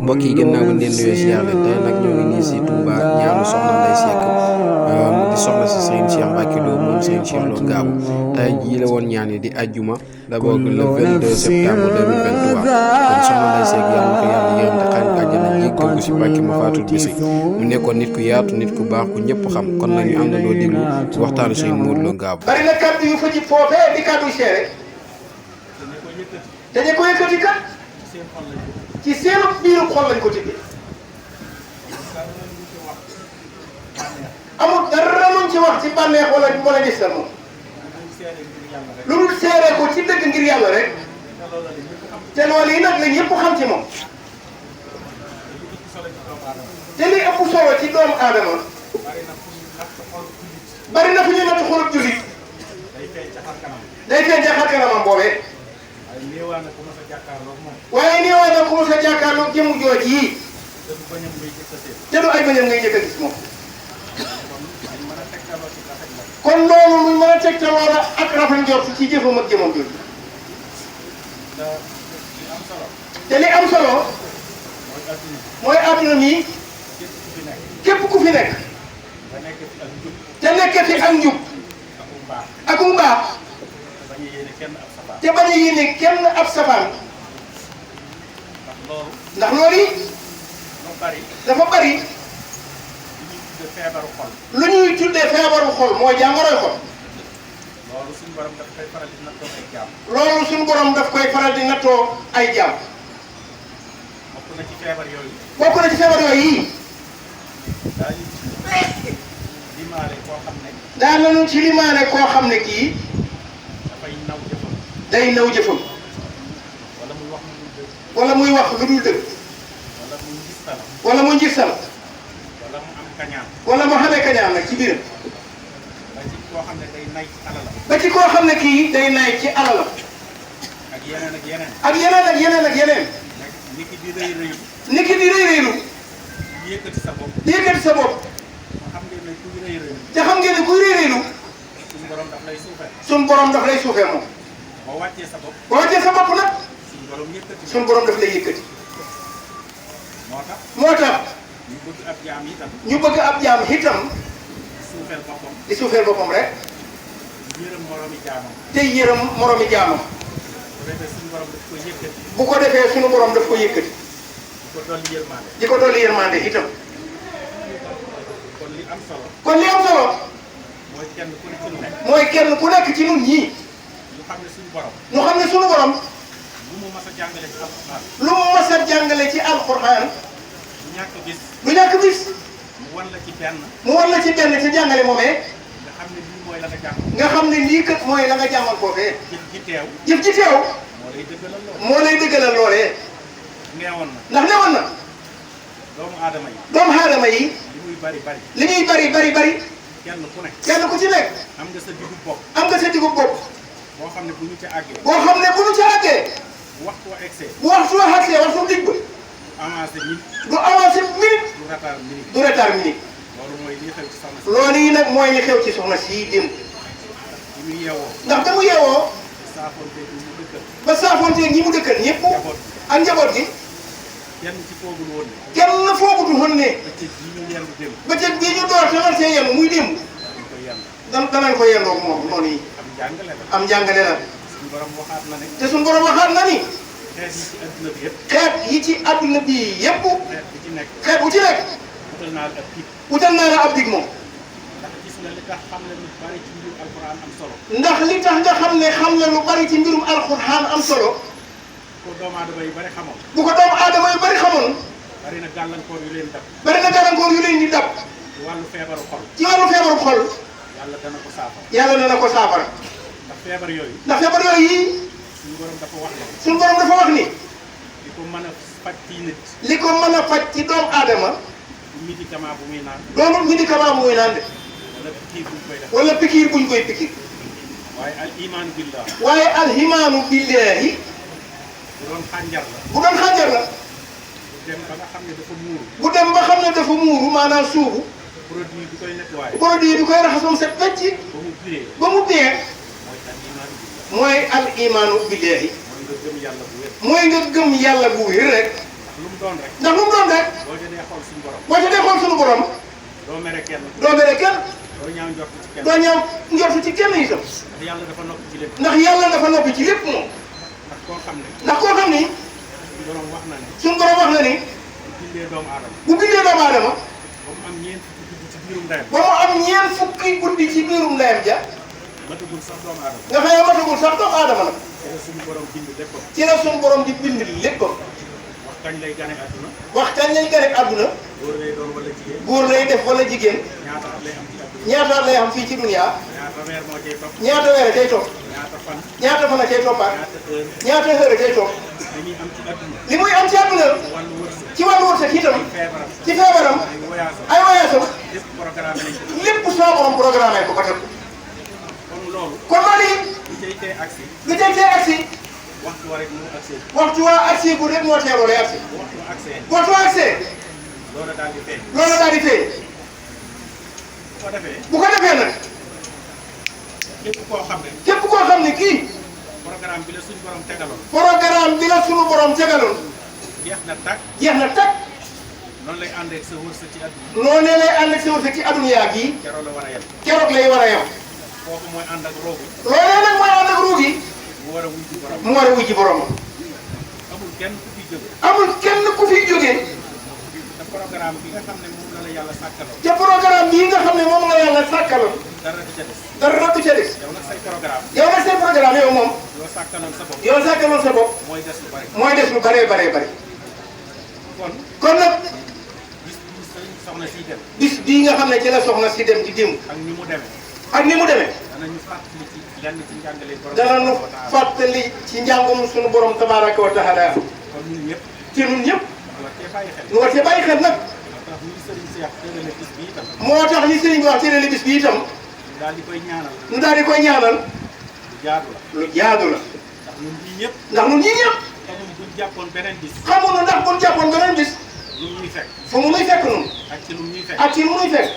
mbokk yi gannaaw bu leen nuyoo ziar leen tey nag ñoo ngi nii si Touba ñaanu soxna Ndeye Seck di soxna si Serigne Cheikh Mbacké Lo moom Serigne Cheikh Lo Ngabou tey jii la woon ñaan yi di ajjuma d'abord le 22 septembre 2023 kon soxna Ndeye Seck yàlla na ko yàlla yërëm te xarit ko àjjana jéggal ko si Mbacké ma faatul bisi mu nekkoon nit ku yaatu nit ku baax ku ñëpp xam kon nag ñu àndandoo déglu waxtaanu Serigne Modou Lo Ngabou. bari na kàddu yu fa ci foofee di kàddu seere dañu ko yëkkati kat ci seen biiru xol lañ ko tibbee amul dara luñ ci wax ci bànneex wala gis la moom lu dul seere ko ci dëgg ngir yàlla rek te loolu yi nag la ñëpp xam ci moom te li ëpp solo ci doomu aadama bari na fu ñu natt xolub jullit day feeñ ca xar kanamam boobee waaye nii waa na ku mos a jàkkaarloo jëmu jooj yi te du ay bañam ngay njëkk a gis moom kon loolu luñ mën a tegtaloo la ak rafet njort ci jëfam ak jëmam jooju te li am solo mooy àdduna mi képp ku fi nekk te nekkee fi ak njub ak mbaax te bañ a yéene kenn ab safaan ndax loolu yi dafa bari lu ñuy tuddee feebaru xol mooy jàngoroy xol loolu suñu borom daf koy faral di nattoo ay jaam bokk na ci feebar yooyu yi daa nañu ci limaale koo xam ne kii day naw jëfam wala muy wax lu dul dëgg wala mu ngistal wala mu xamee kañaan nag ci biiram ba ci koo xam ne kii day nay ci alalam ak yeneen ak yeneen niki di rëy rëylu di yëkkati sa bopp te xam ngeen ne kuy rëy rëylu suñ borom daf lay suufee moom boo wàccee sa bopp nag suñ borom daf lay yëkkati moo tax ñu bëgg ab jaam itam di suufeel boppam rek te yërëm moromi jaamam bu ko defee suñu borom daf ko yëkkati di ko dolli yërmande itam kon li am solo mooy kenn ku nekk ci ñun ñii ñu xam ne suñu borom lu mu mas a jàngale ci alxuraan du ñàkk bis mu wan la ci benn ci jàngale moomee nga xam ne lii kat mooy la nga jàngal foofee jëf ji teew moo lay dëggalal loolee ndax newoon na doomu aadama yi li ñuy bari kenn ku ci nekk am nga sa digub bopp boo xam ne bu ñu ca àggee bu waxtu wa agsee waxtu digg ba du avancé minute du retard minute loolu yi nag mooy li xew ci soxna si démb ndax da mu yeewoo ba saafoonteeg ñi mu dëkkal ñëpp ak njaboot gi kenn foogutu woon ne bëccëg bii ñu door te see yem muy démb danañ ko yendoog moom noonu yi am njàngale la te suñu borom waxaat na ni xeet yi ci adduna bi yépp xeet bu ci nekk wutal naa la ab dig moom ndax li tax nga xam ne xam na lu bari ci mbirum alxuraan am solo bu ko doomu aadama yu bari xamoon bari na gàllankoor yu leen di dab ci wàllu feebaru xol yàlla dana ko saafara ndax feebar yooyu yi suñu borom dafa wax ni li ko mën a faj ci doomu aadama médicament bu muy naan de wala pikiir buñ koy pikiir waaye alhimaanu billahi bu doon xànjar la bu dem ba xam ne dafa muuru maanaam suubu produit bi koy raxas moom set wecc ba mu dee mooy al imaanu billahi mooy nga gëm yàlla bu wér rek lu mu doon rek. ndax lu mu doon rek. boo jëlee xool suñu borom. boo jëlee xool suñu borom. doo mere kenn. doo mere kenn. doo ñaaw njort ci kenn. doo ñaaw njort ci kenn itam. ndax yàlla dafa noppi ci lépp. ndax yàlla dafa noppi ci lépp moom. ndax koo xam ne. ndax koo xam ni. suñu borom wax na ne. suñu borom wax na ni. bu bindee doomu aadama. bu bindee doomu aadama. ba mu am ñeent fukki guddi ci biirum ndeyam. ba mu am ñeent fukki guddi ci biirum ndeyam ja. matagul sax doomu aadama. nga xëy matagul sax doomu aadama nag. ci la suñu borom bind léppam. ci la suñu borom di bind léppam. wax kañ lay gane àdduna. wax kañ lañ gane àdduna. góor lay doon wala jigéen. góor lay def wala jigéen. ñaata at lay am ci àdduna. ñaata at lay am fii ci dunya. ñaata weer moo cay topp. ñaata weer a cay topp. ñaata fan. ñaata fan a cay toppaat. ñaata heure. ñaata heure a cay topp. dañuy am ci àdduna. li muy am ci àdduna. wàllu wërsëg. ci wàllu wërsëg itam. feebaram. ci feebaram. ay voyage. ay voyage-am. lépp programme nañ ko. lépp soo borom programme ko ba teg. kon loolu. kon loolu it. lu cay tee agsi. lu cay tee agsi. waxtu wa rek mu agsi. waxtu waa agsi bu rek moo teeloo lay agsi. waxtu agsee. waxtu waa agsee. loolu daal di feeñ. loolu daal di feeñ. bu ko defee. bu ko defee nag. képp koo xam ne. képp koo xam ne kii. programme bi la suñu borom tegaloon. programme bi la sunu borom tegaloon. jeex na tàkk. jeex na tàkk. noonu lay ànd ak sa wërsëg ci àdduna. noonee lay ànd ak sa wërsëg ci adduna yaa gii. keroog la war a yem. keroog lay war a yem. kooku mooy ànd ak roobu. loolee nag mooy ànd ak ruug yi. mu war a wuy ci borom. mu war a wujji borom. amul kenn ku fi jóge. amul kenn ku fi jógee. te programme bi nga xam ne moom la la yàlla sàkkaloon. te programme bii nga xam ne moom la yàlla sàkkaloon. dara du ca des. dara du ca des. yow nag say programme. yow nag seen programme yow moom. yoo sàkkaloon sa bopp. yow sàkkaloon sa bopp. mooy des lu bari. mooy des lu baree baree bari. kon kon nag. bis bu sëñ soxna siy dem. bis bii nga xam ne ci la soxna si dem ci démb. ak ni mu demee. ak ni mu demee. danañu fàttali ci lenn ci njàngale borom. danañu fàttali ci njàngum sunu borom tabaaraka wa taala. kon ñun ñëpp. ci ñun ñëpp. war cee bàyyi xel. ñu war cee bàyyi xel nag. moo tax ñu sëriñ Seex tërale bis bi itam. moo tax li sëriñ bi wax tërale bis bi itam. ñu daal di koy ñaanal. ñu daal di koy ñaanal. lu jaadu la. lu jaadu la. ndax ñun ñii ñëpp. ndax ñun ñii ñëpp. xamuñ buñ jàppoon beneen bis. xamuñu ndax buñ jàppoon beneen bis. lu ñuy fekk. fu mu nuy fekk noonu. ak ci lu ñuy fekk. ak ci lu nuy fekk.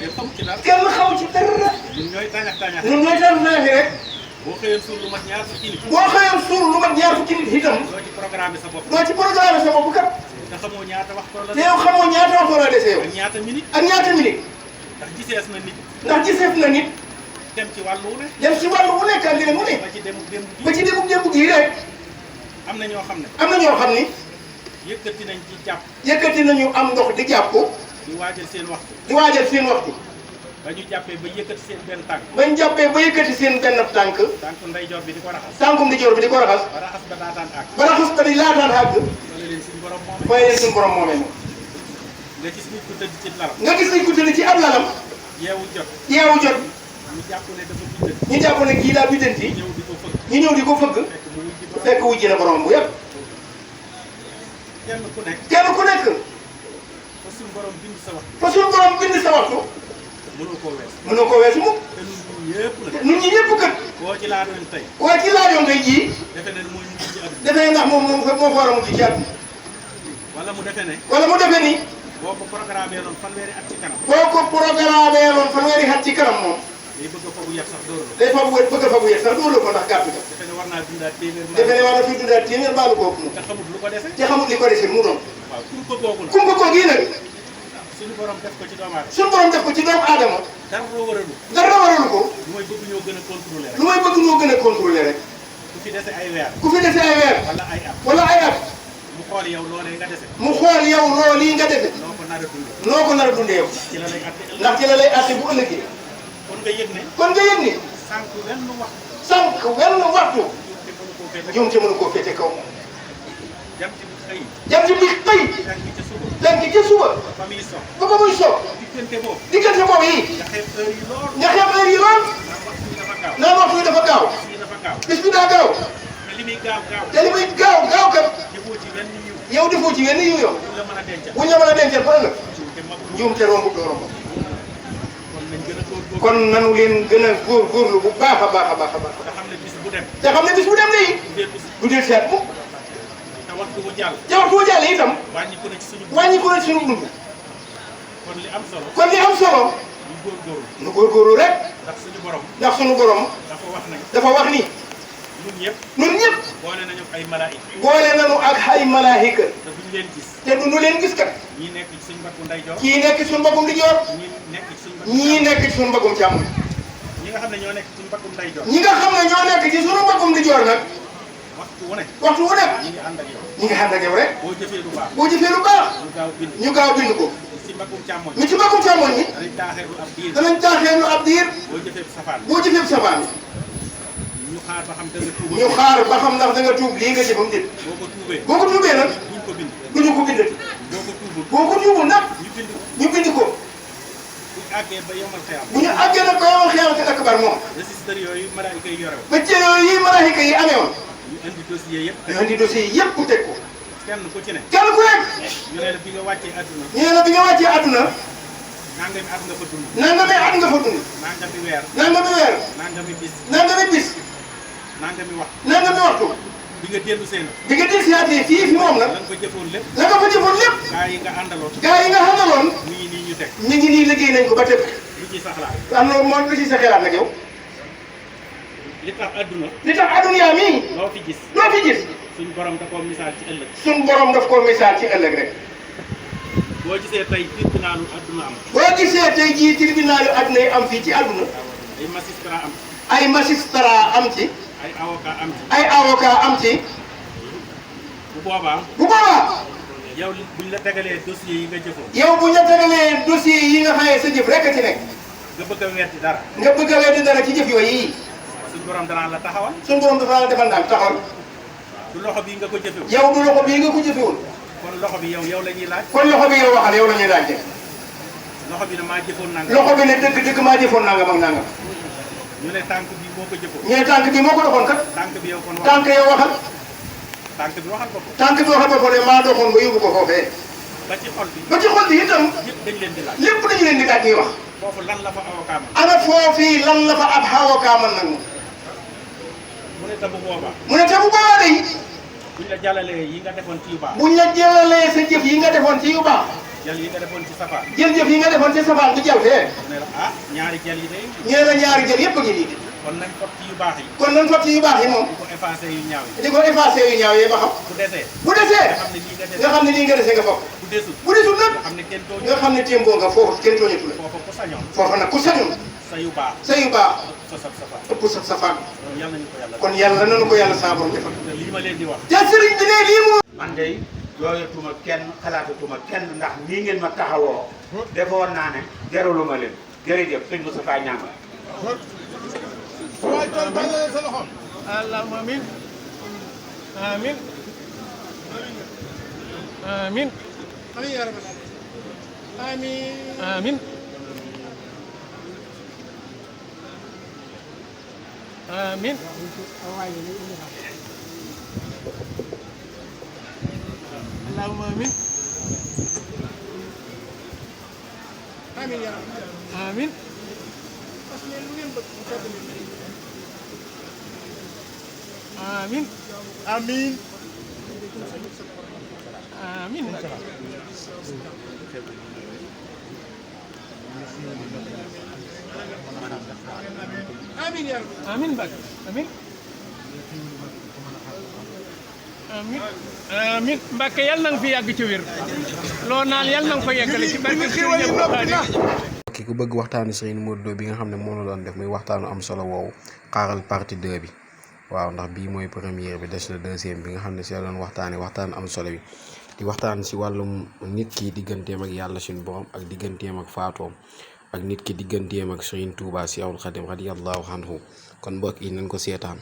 te xamu ci dara. kenn xamu ci dara. ñun ñooy tañax tañax. ñun ñooy tam neexi rek. boo xëyoon suur lu mat ñaar fukki nit. boo xëyoon suur lu mat ñaar fukki nit itam. doo ci programme sa bopp. doo ci programme sa bopp kat. te xamoo ñaata waxtu la. te yow xamoo ñaata waxtu la dese yow. ak ñaata minute. ak ñaata minute. ndax gisees na nit. ndax giseef na nit. dem ci wàllu wu ne. dem ci wàllu bu nekk ak leneen mu ne. ba ci demu démb ba ci démb gii rek. am na ñoo xam ne. am na ñoo xam ni. yëkkati nañ ci jàpp. yëkkati nañu am ndox di jàpp. di waajal seen waxtu. di waajal seen waxtu. ba ñu jàppee ba yëkkati seen benn tànk. bañ jàppee ba yëkkati seen benn tànk. tànku ndeyjoor bi di ko raxas. tànkum di joor bi di ko raxas. ba raxas ba daataan àgg. ba raxas ba di laataan àgg. wala leen suñu borom moom. mooy leen suñu borom moomee moom. nga gis nit ku tëdd ci lalam. nga gis nañ ko tëdd ci ab lalam. yeewu jot. yeewu jot. ñu jàpp ne dafa bindal. ñu jàpp ne kii daa biddanti. ñëw di ko fëgg. ñu ñëw di ko fëgg. fekk mu wujji borom. fekk wujji na borom bu yëpp. kenn ku nekk. kenn ku nekk. fa suñu borom bind sa waxtu. fa suñu borom bind sa waxtu. mënoo koo wees. mënoo ko weesu mukk. te ñun ñëpp la. ñun ñi ñëpp kat. koo ci laa doon tey. waaye ci laajoon tey jii. defe ne mooy mujj ci àdduna. defe ne ndax moom moo fa war a mujj ci àdduna. wala mu defe ne. wala mu defe ni. boo ko programmé loon fanweeri at ci kanam. boo ko programmé woon fanweeri at ci kanam moom. day bëgg a fogu yàq sax dóor la. day fagu wér bëgg a fagu yéen sax dóor la ko ndax gàtt ga. defe ne war naa dundaat téeméer. defe ne war na fi dundaat téeméer baalu kooku moom. te xamut lu ko dese. te xamut li ko dese mu doon. waaw kumpa googu nag. kumpa ko gii nag. suñu borom def ko ci doomu aadama. suñu borom def ko ci doomu aadama. dara loo waralu. dara waralu ko. lu mooy bëgg ñoo gën a contrôler rek. lu may bëgg ñoo gën a contrôler rek. ku fi dese ay weer. ku fi dese ay weer. wala ay at. wala ay at. mu xool yow loolee nga dese. mu xool yow loolu yi nga defe. noo ko nar a dundee. noo ko nar a dundee yow. ci la lay atte ëllëg. ndax ci la lay àtte bu ëllëgee. kon nga yëg ne. kon nga yëg ni. sànq wenn wax. sànq wenn waxtu. te mënu koo fekk. jum te mënu koo féete kaw moom. jant bi xëy. jant bi xëy. jant bi ca suba. fenk ca suba. fa muy sox. ba ba muy soog. diggante boobu. diggante boobu yi. nga xeeb heure yi lool. nga xeeb heure yi lool. ndax waxtu yi dafa gaaw. naan waxtu yi dafa gaaw. bis yi dafa gaaw. bis bi daa gaaw. te li muy gaaw gaaw. te li muy gaaw gaaw kat. defoo ci benn yiw. yow defoo ci wenn yiw yow. bu la mën a dencal. bu ñu la mën a dencal ba ëllëg. te mag juum te romb doo romb. kon nañ gën a góorgóorlu. kon nanu leen gën a góorgóorlu bu baax a baax a baax a baax. te xam ne bis bu dem. te xam ne bis bu dem nii. bu dee bis. du dee seet mukk. te waxtu bu jàll. te waxtu bu jàll itam. wàññi ko na ci suñu. wàññi ko na suñu dund. kon li am solo. kon li am solo. ñu góorgóorlu. nu góorgóorlu rek. ndax suñu borom. ndax suñu borom. dafa wax ne. dafa wax ni. ñun ñëpp boole nañu ay malaayika boole nañu ak ay malaayika te duñ leen gis te du ñu leen gis kat ñii nekk ci suñu mbaggu ndeyjoor kii nekk ci suñu mbagum ndijoor ñii nekk ci suñu mbaggu ñii nekk ci suñu mbagum càmmoñ ñi nga xam ne ñoo nekk ci suñu mbaggu ndeyjoor ñi nga xam ne ñoo nekk ci suñu mbagum ndijoor nag waxtu wu ne waxtu wu nekk ñi ngi ànd ak yow ñi nga ànd ak yow rek boo jëfee lu baax boo jëfee lu baax ñu gaaw bind ñu gaaw bind ko ci mbaggum càmmoñ ñu ci mbagum càmmoñ ñi danañ taaxeerlu ab diir danañ taaxeelu ab diir boo jëfee safaan boo jëfee safaan ñu xaar ba xam da nga tuub ñu xaar ba xam ndax da nga tuub lii nga jëfam déet boo ko tuubee boo ko tuubee nag buñ ko bind duñu ko bindati boo ko tuubul boo ko tuubul nag ñu bind ko ñu bind ko buñ àggee ba yomal xiyam bu ñu àggee nag ba yow xiyamati akbar moom registre yooyu malaayika yi yore woon ba cër yooyu yi malaayika yi amee woon ñu indi dossier yëpp ñu indi dossier yi yëpp teg ko kenn ku ci ne kenn ku nekk ñu ne la bi nga wàccee àdduna ñu ne la bi nga wàccee àdduna nangami at nga fa dund nangami at nga fa dund nangami weer nangami weer nangami bis nangami bis nangami wax nangami waxtu bi nga dellu seen bi nga del siyaatee fii fi moom nag la nga ko jëfoon lépp la nga fa jëfoon lépp gaa yi nga àndaloon gaa yi nga xamaloon mi ngi nii ñu teg ñu ngi nii liggéey nañ ko ba tëb lu ci saxlaa am na moom lu ci sa xelaat nag yow li tax àdduna li tax adduna mii loo fi gis loo fi gis suñ borom da koo misaal ci ëllëg suñ borom daf koo misaal ci ëllëg rek boo gisee tey tribunaalu àdduna am boo gisee tey jii tribunal yu adduna yi am fii ci adduna ay magistrat am ay magistrat am ci ay avocat am ci ay avocat am ci bu boobaa bu boobaa yow buñ la tegalee dossier yi nga jëfoon yow bu ñu la tegalee dossier yi nga xamee sa jëf rek a ci nekk nga bëgg a wetti dara nga bëgg a weddi dara ci jëf yooyu yi suñ borom danaa la taxawal suñ borom dafa la defal ndànk taxawal du loxo bii nga ko jëfewul yow du loxo bii nga ko jëfewul kon loxo bi yow la ñuy laaj kon loxo bi yow waxal yow la ñuy laajte loxo bi ne maa jëfoon nanga loxo bi ne dëgg maa jëfoon nangam ak nangam ñu ne tànk bi moo ko jëfoon ñu ne tànk bi moo ko doxoon kat tànk bi yow kon wax tànk yow waxal tànk bi waxal ko ko tànk bi waxal boppam ne maa doxoon ba yóbbu ko foofee ba ci xol bi ba ci xol bi itam yëpp dañ leen di laaj lépp dañu leen di laaj ñuy wax foofu lan la fa avocat man ana foofii lan la fa ab avocat man nag moom mu ne ta bu boobaa mu ne te bu boobaa day buñ la jàllalee yi nga defoon ci yu baax buñ la jëlalee sa jëf yi nga defoon ci yu baax jël yi nga defoon ci safaan jël jëf yi nga defoon ci safaan bi jël fee mu ne la ah ñaari jël yi day ñee la ñaari jël yëpp a ngi nii kon nañ fot ci yu baax yi kon nan fot ci yu baax yi moom di ko effacé yu ñaaw yi di ko effacé yu ñaaw yee ba xam bu desee bu desee nga xam ne lii nga nga dese xam ne lii nga dese nga foofu bu desul bu desul nag nga xam ne kenn tooñu nga xam ne témboo nga foofu kenn tooñatu la foofu ku sañoon foofu nag ku sañoon sa yu baax sa yu baax sa safaan ëpp sa safaan loolu yàlla nañu ko yàlla kon yàlla nanu ko yàlla saa borom defal te lii ma leen di wax te sëriñ bi ne lii mu man de yooyatuma kenn xalaatatuma kenn ndax nii ngeen ma taxawoo defoon naa ne jaruluma leen jërëjëf sëñ Moustapha Niang اللهم امين امين امين امين يا رب العالمين امين امين اللهم امين امين يا رب امين آمين آمين آمين آمين يا رب آمين بك آمين آمين آمين بك يلا في ياك ci wér lo naan yalla nang fa yeggale ci barke ki ku bëgg waxtaanu Serigne Modou Lo bi nga xam ne moom la doon def muy waxtaanu am solo woowu xaaral partie 2 bi waaw ndax bii mooy première bi des na deuxième bi nga xam ne si la doon waxtaan am solo bi di waxtaan si wàllum nit ki digganteem ak yàlla suñu borom ak digganteem ak faatoom ak nit ki digganteem ak Serigne Touba Cheikhoul Khadim radiyallahu anhu kon mbokk yi nañ ko seetaan